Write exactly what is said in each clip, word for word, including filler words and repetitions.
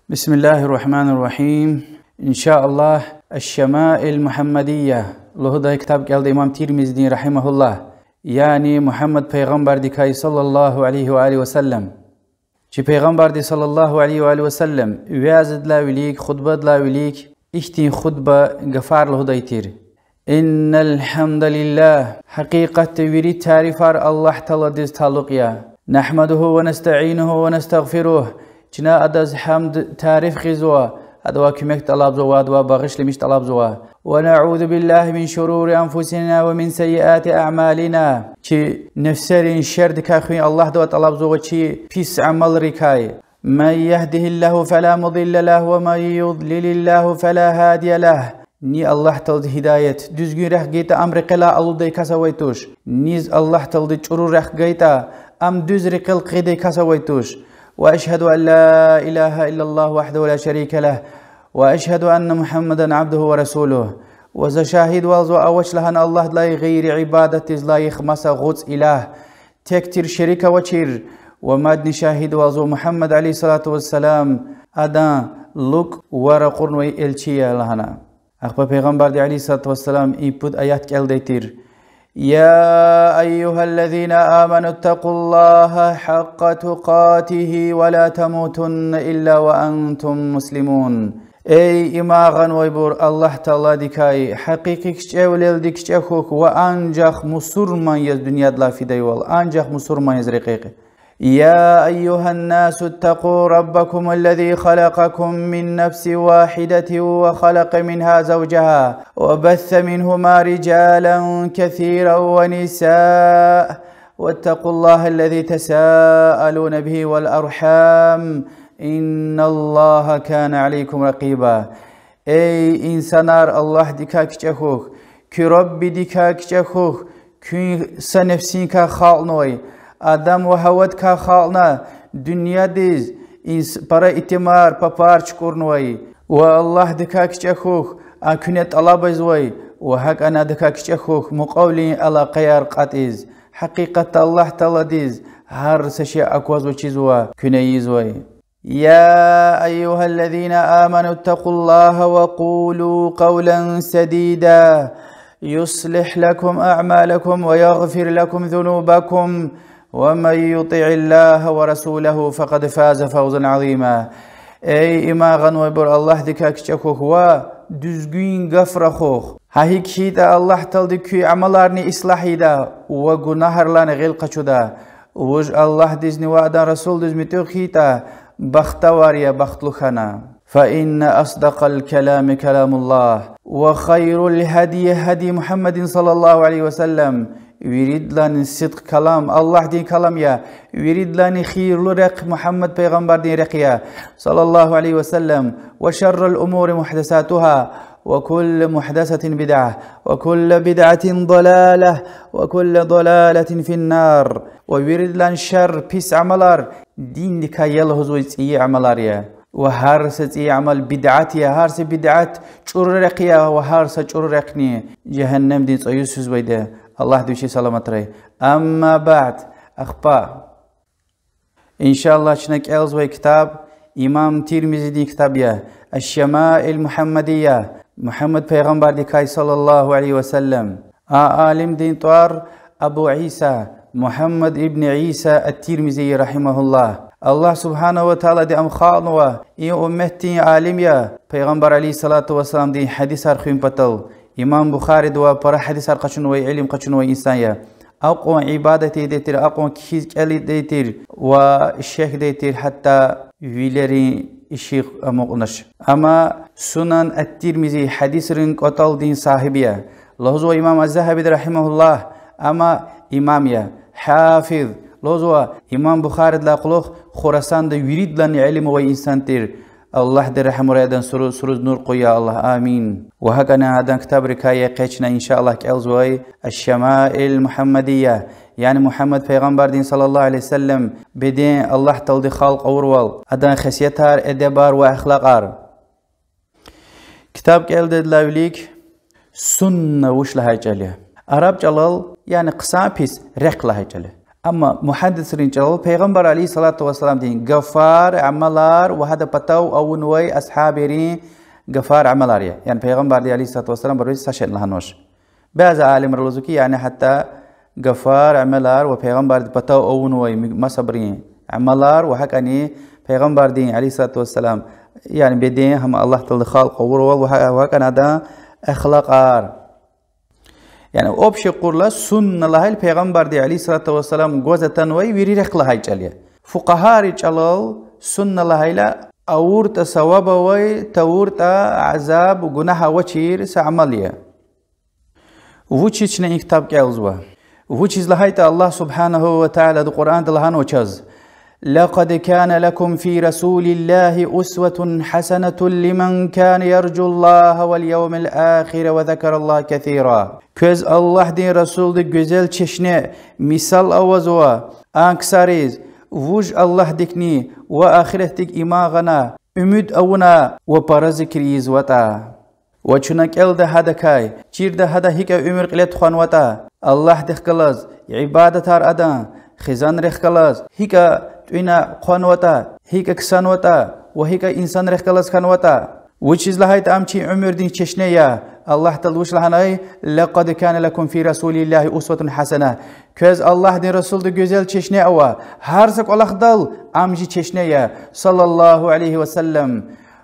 بسم الله الرحمن الرحيم. إن شاء الله, الشمائل المحمدية лугьудай ктаб кӀелда имам Тирмизидин, رحمه الله, яни Мугьаммад пайгъамбардикай, صلى الله عليه وآله وسلم. Чи пайгъамбарди, صلى الله عليه وآله وسلم, вязидалай вилик, хутбадилай вилик ихьтин хутба, гафар лугьудай тир: إن الحمد لله, гьакъикъатда вири тарифар Аллагь Тааладиз талукь я. نحمده ونستعينه ونستغفره, чна адаз гьамд, тариф гъизва, адавай куьмек тӀалабзава, адавай багъишламиш тӀалабзава. ونعوذ بالله من شرور أنفسنا ومن سيئات أعمالنا, чи нефсерин шердикай хуьн Аллагьдивай тӀалабзава, чи пис амалрикай. من يهده الله فلا مضل له ومن يضلل الله فلا هادي له. Ни Аллагь Таалади гьидаят, дуьзгуьн рехъ гайитӀа, ам рекьелай алудай кас авай туш. Низ Аллагь Таалади чӀуру рехъ гайитӀа, ам дуьз рекьел къигидай кас авай туш. وأشهد أن لا إله إلا الله وحده لا شريك له وأشهد أن محمدا عبده ورسوله. Ва за шагьидвалзава авач лагьана Аллагьдилай гъейри ибадатдиз лайих маса гъуц илагь, тек тир, шерик авачир, ва мадни шагьидвалзава Мугьаммад, عليه الصلاة والسلام, адан лукӀ ва ракъурнавай элчи я лагьана. Ахпа пайгъамбарди, عليه الصلاة والسلام, и пуд аят кӀелдай тир: يا أيها الذين آمنوا اتقوا الله حق تقاته ولا تموتن إلا وأنتم مسلمون. Эй иман гъанвайбур, Аллагь Тааладикай гьакъикъи кичӀевилелди кичӀе хьухь ва анжах мусурман яз дуьньядилай фидайвал, анжах мусурман яз рекьихъ. يا أيها الناس اتقوا ربكم الذي خلقكم من نفس واحدة وخلق منها زوجها وبث منهما رجالا كثيرا ونساء واتقوا الله الذي تساءلون به والأرحام إن الله كان عليكم رقيبا. Эй инсанар, Аллагьдикай кичӀе хьухь, куь Раббидикай кичӀе хьухь, куьн са нефсиникай халкьнавай, Адам ва Гьавадикай халкьна, дуьньядиз инс-, пара итимар, папар чукӀурнавай. Ва Аллагьдикай кичӀе хьухь, а куьне тӀалаб ийизвай, ва гьакӀни адакай кичӀе хьухь, мукьвабурун алакъаяр кьатӀиз. Гьакъикъатда Аллагь Тааладиз гьар са шей аквазва, чизва, куьне ийизвай. يا أيها الذين آمنوا اتقوا الله وقولوا قولا سديدا يصلح لكم أعمالكم ويغفر لكم ذنوبكم ومن يطع الله ورسوله فقد فاز فوزا عظيما. Эй иман гъанвайбур, Аллагьдикай кичӀе хьухь ва дуьзгуьн гаф рахух. Гьа икӀ хьайитӀа, Аллагь Таалади куь амаларни ислагь ийида ва гунагьрилайни гъил къачуда. Вуж Аллагьдизни ва Адан Расулдиз муьтӀуьгъ хьайитӀа, бахтавар я, бахтлу хьана. فإن أصدق الكلام كلام الله وخير الهدي هدي محمد صلى الله عليه وسلم. Виридалайни сидкь калам Аллагьдин калам я, виридалайни хийирлу рехъ Мугьаммад пайгъамбардин рехъ я, صلى الله عليه وسلم. وشر الأمور محدثاتها وكل محدثة بدعة وكل بدعة ضلالة وكل ضلالة في النار. Ва виридалайни шар, пис амалар диндикай я лугьузвай цӀийи амалар я. Ва гьар са цӀийи амал бидгӀат я, гьар са бидгӀат чӀуру рехъ я, ва гьар са чӀуру рехъни жегьеннемдин цӀуз физвайди я. Аллагьди вичи саламатрай. أما بعد, ахпа, إن شاء الله, чна кӀелзавай ктаб имам Тирмизидин ктаб я, الشمائل المحمدية, Мугьаммад пайгъамбардикай, صلى الله عليه وسلم. А алимдин тӀвар Абу Иса, Мугьаммад ибн Иса ат-Тирмизи, رحمه الله. Аллагь سبحانه وتعالىди ам халкьнава, и умметдин алим я, Пайгъамбар, عليه الصلاة والسلامдин гьадисар хуьн патал. Имам Бухаридивай пара гьадисар къачунвай, илим къачунвай инсан я. Акьван ибадат ийидай тир, акьван кхьиз кӀелдай тир ва шехьдай тир, гьатта вилерин ишигъ амукьнач. Амма Сунан ат-Тирмизи гьадисрин кӀватӀалдин сагьиб я. Лугьузва имам аз-Загьабиди, رحمه الله, амма имам я, гьафиз. Лугьузва, имам Бухаридилай кьулухъ Хурасанда виридалайни илим авай инсан тир. Аллагьди регьимрай адан, суру-, суруз нур къуй, я Аллагь, амин. Ва гьакӀни адан ктабрикай я къе чна, إن شاء الله, кӀелзавай الشمائل المحمدية, яни Мугьаммад пайгъамбардин, صلى الله عليه وسلم, беден Аллагь Таалади халкь авурвал, адан хесетар, эдебар ва ахлакьар. Ктаб кӀелдайдалай вилик сунна вуч лагьай чӀал я? Араб чӀалал, яни хъсан-пис, рехъ лагьай чӀал я. Амма мугьаддисрин чӀалал Пайгъамбар عليه الصلاة والسلامдин гафар, амалар ва гьада патав авунвай асгьабийрин гафар, амалар я. Яни Пайгъамбарди عليه الصلاة والسلام абуруз са шейни лагьанвач. Бязи алимри лугьузва хьи, яни гьатта гафар, амалар ва Пайгъамбарди патав авунвай ми-, масабурун амалар ва гьакӀни Пайгъамбардин عليه الصلاة والسلام, яни беден, гьам Аллагь Таалади халкь авурвал ва гьа-, ва гьакӀни адан ахлакьар. Яни общий къурла сунна лагьайла Пайгъамбарди عليه الصلاة والسلام гваз атанвай вири рехъ лагьай чӀал я. Фукъагьайрин чӀалал сунна лагьайла авуртӀа саваб авай, тавуртӀа азаб, гунагь авачир са амал я. Вучиз чна и ктаб кӀелзава? Вучиз лагьайтӀа Аллагь سبحانه وتعالىди Къуръанда лагьанва чаз: لقد كان لكم في رسول الله أسوة حسنة لمن كان يرجو الله واليوم الآخر وذكر الله كثيرا. Квез Аллагьдин Расулди гуьзел чешне, мисал авазва а ксариз, вуж Аллагьдикни ва ахиратдик иман гъана, умуд авуна ва пара зикр ийизватӀа. Ва чна кӀелда гьадакай, чирда гьада гьикӀ уьмуьр кьиле тухванватӀа, Аллагьдихъ галаз, ибадатар адан, хизанрихъ галаз, гьикӀ тӀуьна хъванватӀа, гьикӀ ксанватӀа ва гьикӀ инсанрихъ галаз хьанватӀа. Вучиз лагьайтӀа ам чи уьмуьрдин чешне я. Аллагь Таалади вуч лагьанай: لقد كان لكم في رسول الله أسوة حسنة. Квез Аллагьдин Расулди гуьзел чешне ава. Гьар са кӀвалахдал ам чи чешне я, صلى الله عليه وسلم.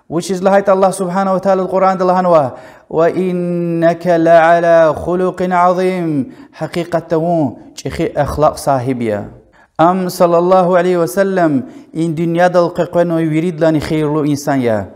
Вучиз лагьайтӀа Аллагь سبحانه وتعالىди Къуръанда лагьанва: وإنك لعلى خلق عظيم. Гьакъикъатда вун чӀехи ахлакь сагьиб я. Ам صلى الله عليه وسلم и дуьньядал къекъвенвай виридалайни хийирлу инсан я.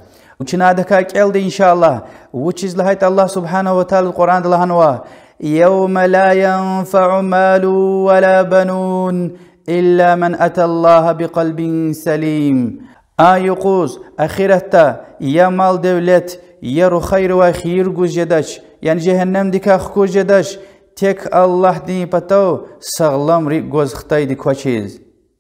Чна адакай кӀелда, إن شاء الله, вучиз лагьайтӀа Аллагь سبحانه وتعالىди Къуръанда лагьанва: يوم لا ينفع مال ولا بنون إلا من أتى الله بقلب سليم. А юкъуз, ахиратда, я мал-девлет, я рухвайривай хийир гуз жедач, яни жегьеннемдикай хкуз жедач, тек Аллагьдин патав сагълам рикӀ гваз хтайди квачиз.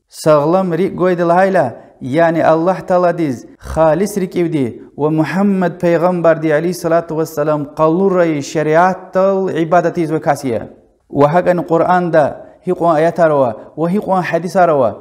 Сагълам рикӀ гвайди лагьайла, яни Аллагь Тааладиз халис рикӀивди ва Мугьаммад пайгъамбарди عليه الصلاة والسلام къалурай шариатдал ибадат ийизвай кас я. Ва гьакӀни Къуръанда гьикьван аятар ава ва гьикьван гьадисар ава.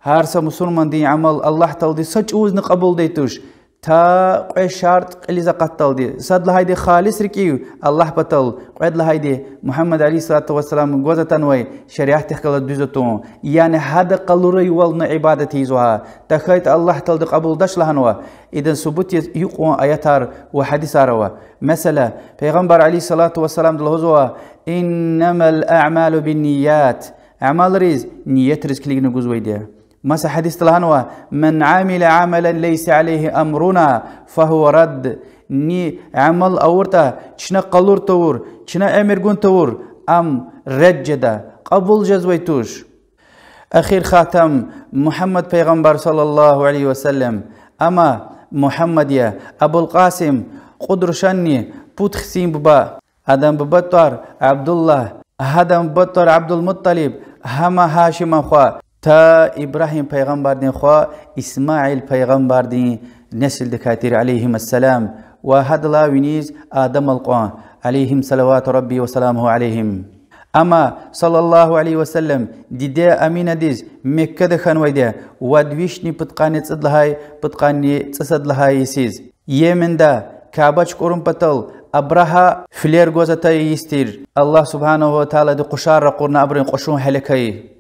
Гьар са мусурмандин амал Аллагь Таалади са чӀавузни кьабулдай туш, та кьве шартӀ кьилиз акъатдалди. Сад лагьайди халис рикӀив Аллагь патал, кьвед лагьайди Мугьаммад عليه الصلاة والسلام гваз атанвай шариатдихъ галаз дуьз атун, яни гьада къалурайвални ибадат ийизва гьа, тахьайтӀа Аллагь Таалади кьабулдач лагьанва. Идан субут яз гьикьван аятар ва гьадисар ава. Месела, Пайгъамбар عليه الصلاة والسلامди лугьузва: إنما الأعمال بالنيات. Амалриз ниятриз килигна гузвайди я. Маса гьадисда лагьанва: من عمل عملا ليس عليه أمرنا فهو رد. Ни амал авуртӀа, чна къалур тавур, чна эмир гун тавур, ам ред жеда, кьабул жезвай туш. Эхир хатам Мугьаммад пайгъамбар صلى الله عليه وسلم, ама Мугьаммад я, Абулкъасим, кьуд рушанни пуд хцин буба. Адан бубадин тӀвар Абдуллагь, гьадан бубадин тӀвар Абдулмутталиб, гьам Гьашиман хва, та Ибрагьим пайгъамбардин хва Исмаил пайгъамбардин несилдикай тир, عليهم السلام, ва гьадалай виниз Адамал кьван, عليهم صلوات ربي وسلامه عليهم. Ама صلى الله عليه وسلم диде Аминадиз Меккада хьанвайди я, вад вишни пудкъанни цӀуд лагьай, пудкъанни цӀусад лагьай йисуз. Йеменда Каба чукӀурун патал Абрагьа филер гваз атай йис тир. Аллагь سبحانه وتعالىди къушар ракъурна абурун кьушун гьелекай.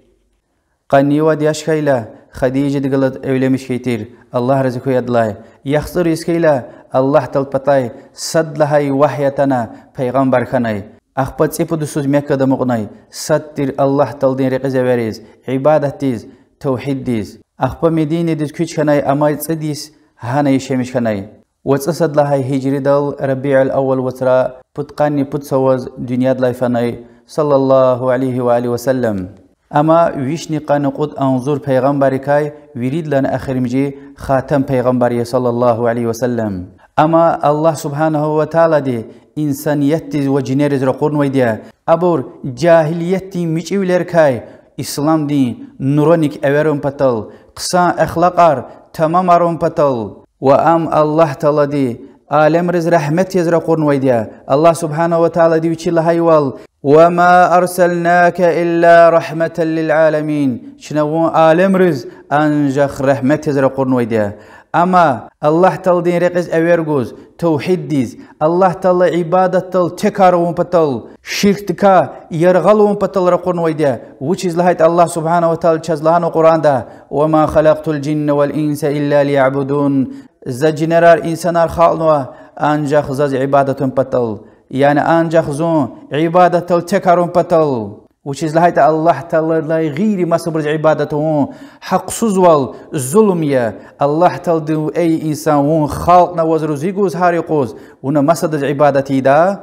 Къанни вад яш хьайила, Хадижади галаз эвленмиш хьайи тир, Аллагь рази хьуй адалай. ЯхцӀур йис хьайила, Аллагь Тааладин патай сад лагьай вагьй атана пайгъамбар хьанай. Ахпа цӀипуд йисуз Меккада амукьнай, сад тир Аллагь Тааладин рекьиз эвериз, ибадатдиз, тавгьиддиз. Ахпа Мединадиз куьч хьанай, амай цӀуд йис гьана яшамиш хьанай. Ва цӀусад лагьай гьижридал Рабиул-аввал вацра пудкъанни пуд йисуз дуьньядилай фенай, صلى الله عليه وآله وسلم. Амма вишни къанни кьуд агъзур пайгъамбаррикай виридалайни эхиримжи хатам пайгъамбар я, صلى الله عليه وسلم. Амма Аллагь سبحانه وتعالىди инсаниятдиз ва жинериз ракъурнавайди я, абур жагьилиятдин мичӀивилерикай исламдин нураник эверун патал, хъсан ахлакьар тамамарун патал. Ва ам Аллагь Таалади алемриз рагьмет яз ракъурнавайди я. Аллагь سبحانه وتعالىди вичи лагьайвал: وما أرسلناك إلا رحمة للعالمين. Чна вун алемриз анжах регьмет яз ракъурнавайди я. Амма Аллагь Тааладин рекьиз эвер гуз, тавгьиддиз, Аллагь Таала ибадатдал текар авун патал, ширкдикай яргъал авун патал ракъурнавайди я. Вучиз лагьайтӀа Аллагь سبحانه وتعالى чаз лагьанва Къуръанда: وما خلقت الجن والإنس إلا ليعبدون. За жинерар, инсанар халкьнава анжах заз ибадат авун патал. Яни анжах зун ибадатдал текар авун патал. Вучиз лагьайтӀа Аллагь Тааладилай гъейри масабуруз ибадат авун гьахъсузвал, зулум я. Аллагь Таалади: эй инсан, вун халкьнава ваз рузи гуз гьар юкъуз, вуна масадаз ибадат ийида?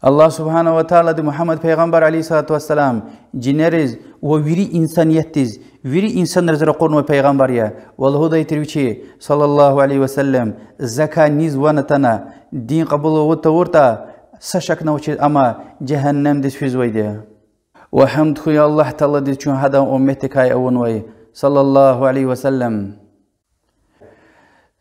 Аллагь سبحانه وتعالىди Мугьаммад пайгъамбар عليه الصلاة والسلام жинериз ва вири инсаниятдиз, вири инсанриз ракъурнавай пайгъамбар я. Ва лугьудай тир вичи صلى الله عليه وسلم: закай низ ван атана, дин кьабул авуд тавуртӀа, са шакни авачиз ама жегьеннемдиз физвайди я. Ва гьамд хьуй Аллагь Тааладиз, чун гьадан умметдикай авунвай صلى الله عليه وسلم.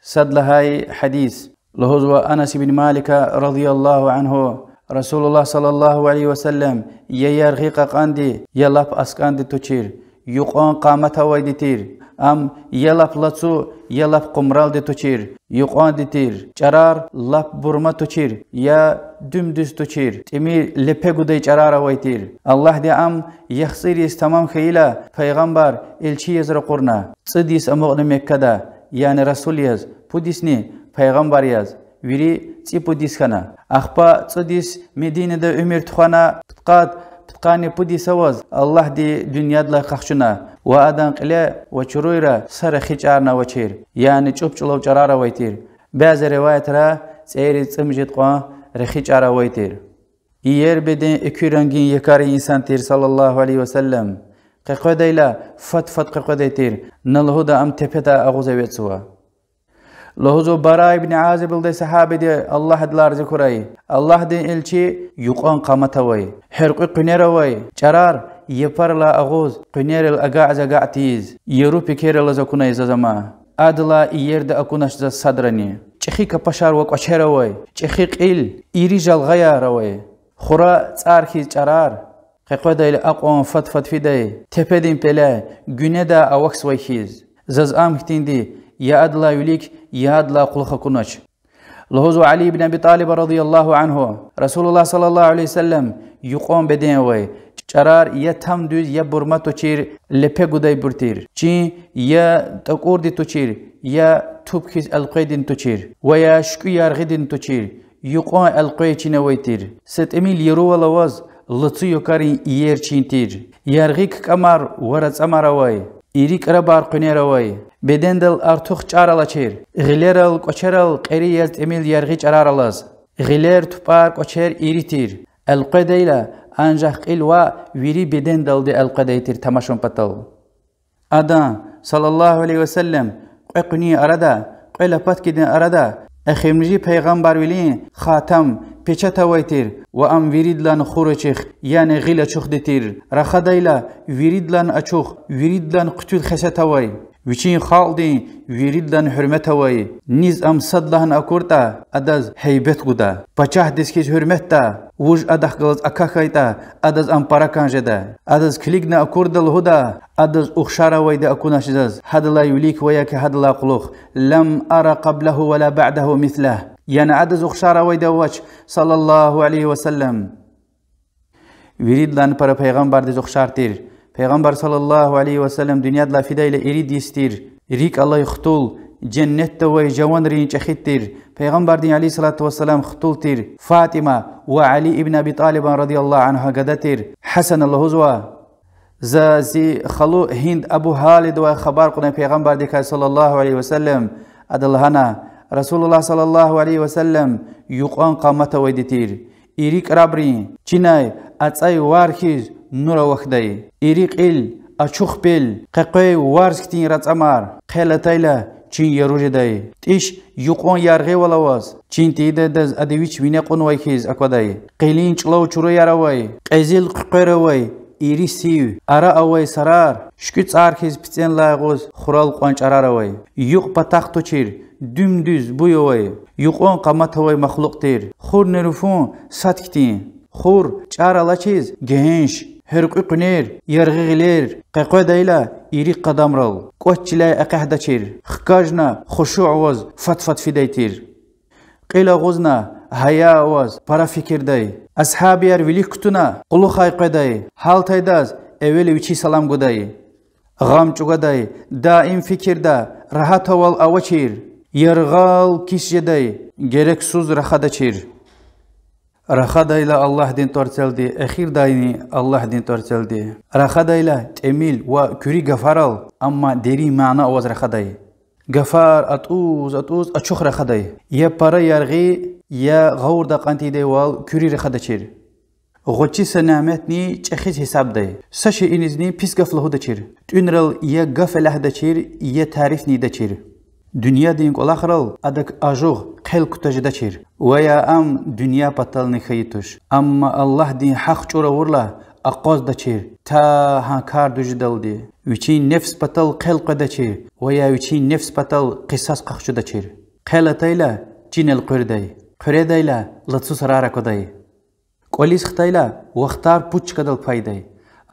Сад лагьай гьадис. Лугьузва Анас ибн Малика رضي الله عنه: رسول الله صلى الله عليه وسلم я яргъи кьакьанди, я лап аскӀанди тушир, юкьван къамат авайди тир. Ам я лап лацу, я лап къумралди тушир, юкьванди тир. ЧӀарар лап бурма тушир, я дуьм-дуьз тушир, тӀимил лепе гудай чӀарар авай тир. Аллагьди ам яхцӀур йис тамам хьайила, пайгъамбар, элчи яз ракъурна. ЦӀуд йис амукьна Меккада, яни расул яз, пуд йисни пайгъамбар яз, вири цӀипуд йис хьана. Ахпа цӀуд йис Мединада уьмуьр тухвана, пудкъад, пудкъанни пуд йис аваз Аллагьди дуьньядилай къахчуна ва адан кьиле ва чуруйра са рехи чӀарни авачир, яни чӀуп-чӀулав чӀарар авай тир. Бязи риваятра цӀейиз цӀемуьжуьд кьван рехи чӀар авай тир. Иер беден, экуь рангин, якӀарин инсан тир صلى الله عليه وسلم. Къекъведайла фад-фад къекъведай тир, на лугьуда ам тепедай агъуз эвичӀзава. Лугьузва Бара ибн Азиб лугьудай сагьабиди, Аллагь адалай рази хьурай: Аллагьдин элчи юкьван къамат авай, гьяркьуь къуьнер авай, чӀарар япарилай агъуз къуьнерал агакьиз-агакь тийиз, яру пекерал алаз акунай заз ама. Адалай иерда акунач заз садрани. ЧӀехи капашар ва кӀвачер авай, чӀехи кьил, ири жалгъаяр авай. Хура цӀар хьиз чӀарар, къекъведайла акьван фад-фад фидай, тепедин пеле гуьнедай авахьзавай хьиз. Заз ам хьтинди я адалай вилик, я адалай кьулухъ акунач. Лугьузва Али ибн Аби ТӀалиба رضي الله عنه: رسول الله صلى الله عليه وسلم юкьван беден авай, чӀарар я там дуьз, я бурма тушир, лепе гудайбур тир. Чин я тӀакӀурди тушир, я туп хьиз элкъвейдин тушир, ва я шуькӀуь яргъидин тушир, юкьван элкъвей чин авай тир. Са тӀимил ярувал аваз лацу якӀарин иер чин тир. Яргъи ккӀамар ва рацӀамар авай, ири крабар, къуьнер авай. Бедендал артух чӀар алачир. Гъилерал, кӀвачерал кьери яз тӀимил яргъи чӀарар алаз. Гъилер, тупӀар, кӀвачер ири тир. Элкъведайла анжах кьил ваъ, вири бедендалди элкъведай тир тамашун патал. Адан صلى الله عليه وسلم кьве къуьнин арада, кьве лапаткадин арада эхиримжи пайгъамбарвилин хатам, печать авай тир ва ам виридалай хур ачух, яни гъил ачух тир. Рахадайла виридалай ачух, виридалай хъуьтуьл хесет авай. Вичин халкьдин виридалай гьуьрмет авай. Низ ам садлагьана акуртӀа, адаз гьейбет гуда. Пачагьдиз хьиз гьуьрметда, вуж адахъ галаз акахьайтӀа, адаз ам пара кӀан жеда. Адаз килигна акурда лугьуда: адаз ухшар авайди акунач заз гьадалай вилик ва яки гьадалай кьулухъ. لم أر قبله ولا بعده مثله. Яни адаз ухшар авайди авач صلى الله عليه وسلم. Виридалай пара пайгъамбардиз ухшар тир. Пайгъамбар صلى الله عليه وسلم дуьньядилай фидайла ирид йис тир. РикӀ алай хтул, женнетда авай жаванрин чӀехиди тир. Пайгъамбардин عليه الصلاة والسلام хтул тир Фатима ва Али ибн Аби ТӀалибан رضي الله عنه гада тир. Гьасана лугьузва: за зи халу Гьинд Абу Гьалидавай хабар кьунай пайгъамбардикай صلى الله عليه وسلم. Ада лагьана: رسول الله صلى الله عليه وسلم юкьван къамат авайди тир. Ири крабрин, чинай ацӀай вар хьиз нур авахьдай. Ири кьил, ачух пел, къекъвей варз хьтин рацӀамар хъел атайла, чин яру жедай. ТӀиш юкьван яргъивал аваз, чин тийидайдаз ада вич вине кьунвай хьиз аквадай. Къилин чӀулав чуруяр авай, кьезил хъуькъвер авай, ири сив, ара авай сарар, шуькӀуь цӀар хьиз пицӀенлай агъуз хурал кьван чӀарар авай. Юкь патахъ тушир, дуьм-дуьз буй авай, юкьван къамат авай махлукь тир. Хурни руфун сад хьтин. Хур чӀар алачиз гегьенш, гьяркьуь къуьнер, яргъи гъилер къекъведайла ирид къадамрал, кӀвач чиляй экъягъдачир, хкажна хушуъ аваз фад-фад фидай тир. Кьил агъузна, гьая аваз пара фикирдай. Асгьабияр вилик кутуна, кьулухъай къведай, гьалтайдаз эвел вичи салам гудай. Гъам чӀугвадай, даим фикирда, рагьатвал авачир, яргъал кис жедай, герексуз рахадачир. Рахадайла Аллагьдин тӀварцелди, эхирдайни Аллагьдин тӀварцелди. Рахадайла тӀимил ва куьруь гафарал, амма дерин мана аваз рахадай. Гафар атӀуз-атӀуз ачух рахадай. Я пара яргъи, я гъавурда кьан тийидайвал куьруь рахадачир. ГъвечӀи са няметни чӀехиз гьисабдай. Са шейинизни пис гаф лугьудачир. ТӀуьнрал я гаф элягьдачир, я тарифни ийидачир. Дуьньядин кӀвалахрал адак ажугъ, хъел кутаз жедачир. Ва я ам дуьнья патални хьайи туш. Амма Аллагьдин гьахъ чӀур авурла, акъваздачир, та гьа кар дуьз жедалди. Вичин нефс патал хъел къведачир ва я вичин нефс патал къисас къахчудачир. Хъел атайла, чин элкъуьрдай, хъуьредайла, лацу сарар аквадай. КӀвализ хтайла, вахтар пуд чкадал пайдай.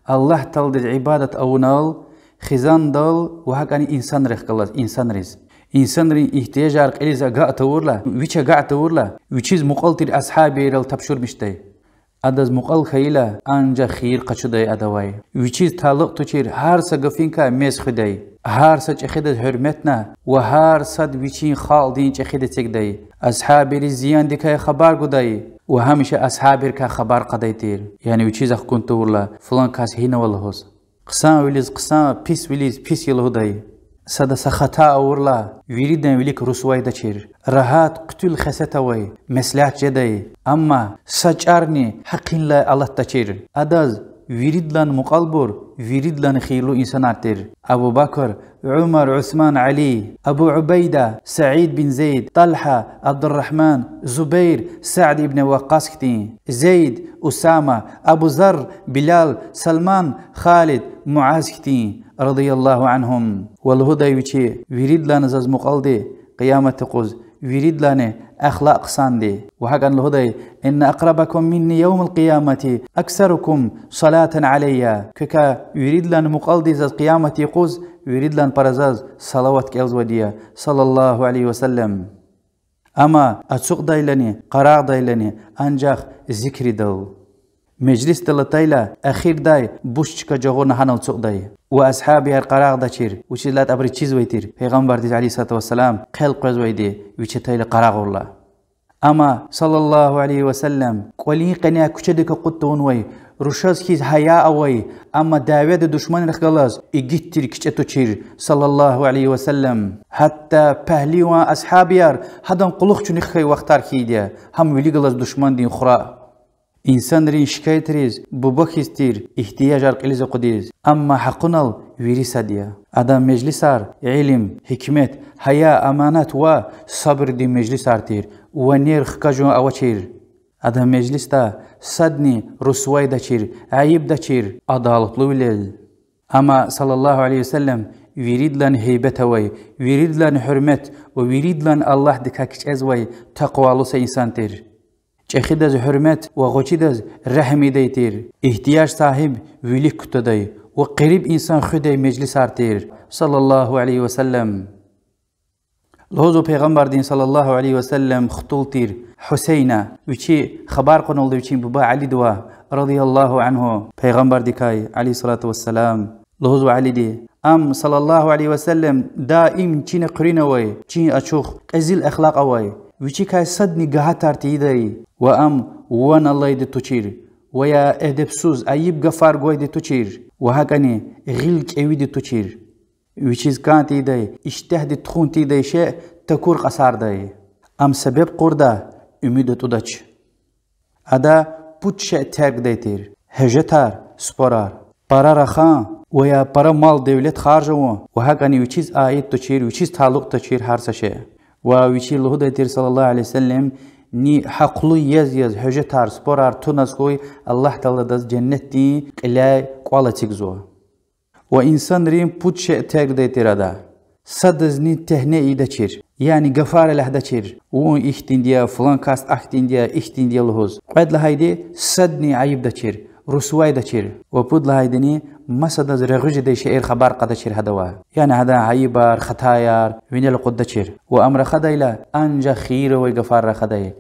Аллагь Тааладиз ибадат авунал, хизандал ва гьакӀани инсанрихъ галаз, инсанриз. Инсанрин игьтияжар кьилиз агакь тавурла, вич агакь тавурла, вичиз мукьвал тир асгьабийрал тапшурмишдай. Адаз мукьвал хьайила, анжах хийир къачудай адавай. Вичиз талукь тушир гьар са гафуникай мез хуьдай. Гьар са чӀехидаз гьуьрметна ва гьар сад вичин халкьдин чӀехиди эцигдай. Асгьабийриз зияндикай хабар гудай ва гьамиша асгьабийрикай хабар кьадай тир. Яни вичиз ахкун тавурла, флан кас гьинава лугьуз. Хъсанвилиз хъсан, писвилиз пис я лугьудай. Сада са хата авурла, виридан вилик русвайдачир. Рагьат, хъуьтуьл хесет авай, меслят жедай. Амма са чӀарни гьакъинлай алатдачир. Адаз виридалай мукьвалбур виридалай хийирлу инсанар тир: Абу Бакр, Умар, Усман, Али, Абу Убайда, Саид бин Зейд, Талгьа, Абдуррагьман, Зубайр, Саад ибн Ваккъас хьтин, Зейд, Усама, Абу Зарр, Билал, Салман, Халид, Муаз хьтин, رضي الله عنهم. Ва лугьудай вичи: виридалай заз мукьвалди Къиямат юкъуз виридалай ахлакь хъсанди. Ва гьакӀни лугьудай: إن أقربكم مني يوم القيامة أكثركم صلاة علي. Квекай виридалай мукьвалди заз Къиямат юкъуз виридалай пара заз салават кӀелзавайди я, صلى الله عليه وسلم. Амма ацукьдайлани, къарагъдайлани анжах зикридал. Межлисдал атайла, эхирдай буш чка жагъурна гьанал ацукьдай. Ва асгьабияр къарагъдачир, вучиз лагьайтӀа абуруз чизвай тир Пайгъамбардиз, عليه الصلاة والسلام, хъел къвезвайди, вич атайла къарагъурла. Амма, صلى الله عليه وسلم, кӀвалин къеняй куьчедик акъуд тавунвай, рушаз хьиз гьая авай, амма дяведа душманрихъ галаз игит тир кичӀе тушир, صلى الله عليه وسلم. Гьатта пагьливан асгьабияр гьадан кьулухъ чуьнуьхдай вахтар хьайиди я, гьам вилик галаз душмандин хура. Инсанрин шикаятриз буба хьиз тир, игьтияжар кьилиз акъудиз, амма гьакъунал вири сад я. Адан межлисар илим, гьикмет, гьая, аманат ва сабурдин межлисар тир, ванер хкажун авачир. Адан межлисда садни русвайдачир, айибдачир, адалатлувилел. Амма, صلى الله عليه وسلم, виридалай гьейбет авай, виридалай гьуьрмет ва виридалай Аллагьдикай кичӀезвай такъвалу са инсан тир. ЧӀехидаз гьуьрмет ва гъвечӀидаз регьим ийидай тир, игьтияж сагьиб вилик кутадай ва къириб инсан хуьдай межлисар тир, صلى الله عليه وسلم. Лугьузва Пайгъамбардин, صلى الله عليه وسلم, хтул тир Гьусейна, вичи хабар кьуналда вичин буба Алидивай, رضي الله عنه, Пайгъамбардикай, عليه الصلاة والسلام. Лугьузва Алиди: ам, صلى الله عليه وسلم, даим чина хъуьруьнавай, чин ачух, кьезил эхлакь авай, вичикай садни гагьатар тийидай, ва ам ван алайди тушир, ва я эдебсуз, айиб гафар гвайди тушир, ва гьакӀни гъил кӀевиди тушир. Вичиз кӀан тийидай, иштягьди тухун тийидай шей такур кьасардай. Ам себеб кьурда, умуд атӀудач. Ада пуд шей теркдай тир: гьуьжетар, спорар, пара рахан ва я пара мал-девлет харж авун, ва гьакӀни вичиз аид тушир, вичиз талукь тушир гьар са шей. Ва вичи лугьудай тир, صلى الله عليه وسلم: ни гьахълу яз-яз гьуьжетар, спорар туназ хьуй, Аллагь Таалади адаз женнетдин кьиляй кӀвал эцигзава. Ва инсанрин пуд шей теркдай тир ада. Садазни тегьне ийидачир. Яни гафар элягьдачир: вун ихьтинди я, флан кас ахьтинди я, ихьтинди я лугьуз. Кьвед лагьайди: садни айибдачир, русвайдачир. Ва пуд лагьайдини: масадаз регъуь жедай шейэр хабар кьадачир гьадавай. Яни гьадан айибар, хатаяр винел акъуддачир. Ва ам рахадайла, анжах хийир авай гафар рахадай.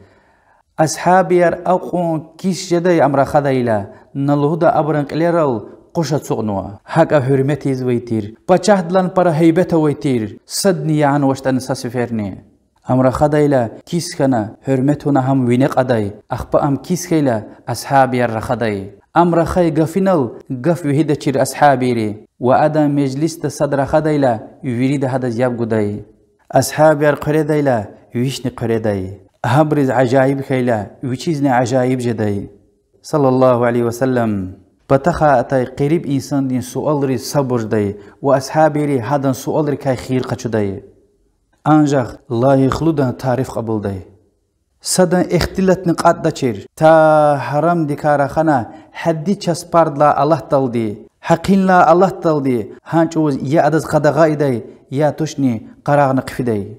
Асгьабияр акьван кис жедай ам рахадайла, на лугьуда абурун кьилерал къуш ацукьнава. ГьакӀа гьуьрмет ийизвай тир, пачагьдилай пара гьейбет авай тир, садни ягъанвачтӀани са сеферни. Ам рахадайла кис хьана, гьуьрмет авуна гьам вине кьадай, ахпа ам кис хьайила асгьабияр рахадай. Ам рахай гафунал гаф вегьидачир асгьабийри, ва адан межлисда сад рахадайла, вирида гьадаз яб гудай. Асгьабияр хъуьредайла, вични хъуьредай. Гьабуруз ажаиб хьайила, вичизни ажаиб жедай. صلى الله عليه وسلم. Патахъай атай къириб инсандин суалриз сабур жедай ва асгьабийри гьадан суалрикай хийир къачудай. Анжах лайихлудан тариф кьабулдай. Садан ихтилатни кьатӀдачир, та гьарамдикай рахана, гьадди часпардилай алатдалди, гьакъинлай алатдалди, гьа чӀавуз я адаз къадагъа ийидай, я тушни къарагъна хъфидай.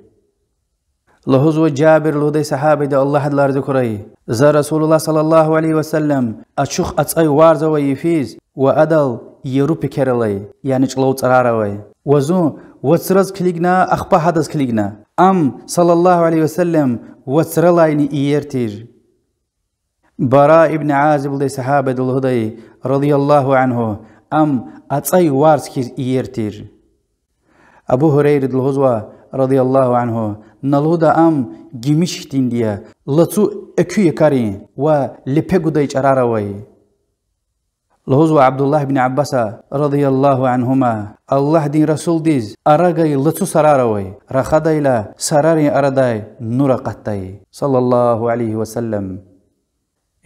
Лугьузва Жабир лугьудай сагьабиди, Аллагь адалай рази хьурай: за رسول الله صلى الله عليه وسلم ачух ацӀай варз авай йифиз ва адал яру пекер алай, яни чӀулав цӀарар авай. Ва зун вацраз килигна, ахпа гьадаз килигна. Ам صلى الله عليه وسلم вацралайни иер тир. Бара ибн Азиб лугьудай сагьабиди лугьудай, رضي الله عنه: ам ацӀай варз хьиз иер тир. Абу Гьурайради лугьузва, رضي الله عنه: на лугьуда ам гимиш хьтинди я, лацу экуь якӀарин ва лепе гудай чӀарар авай. Лугьузва Абдуллагь ибн Аббаса, رضي الله عنهما: Аллагьдин расулдиз ара гайи лацу сарар авай, рахадайла сарарин арадай нур акъатдай, صلى الله عليه وسلم.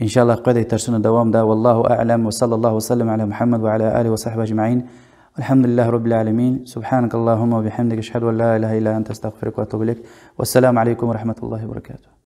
إن شاء الله къведай тарсуна давамда. والله أعلم، وصلى الله وسلم على محمد وعلى آله وصحبه أجمعين. الحمد لله رب العالمين. سبحانك اللهم وبحمدك، أشهد أن لا إله إلا أنت، أستغفرك وأتوب إليك. والسلام عليكم ورحمة الله وبركاته.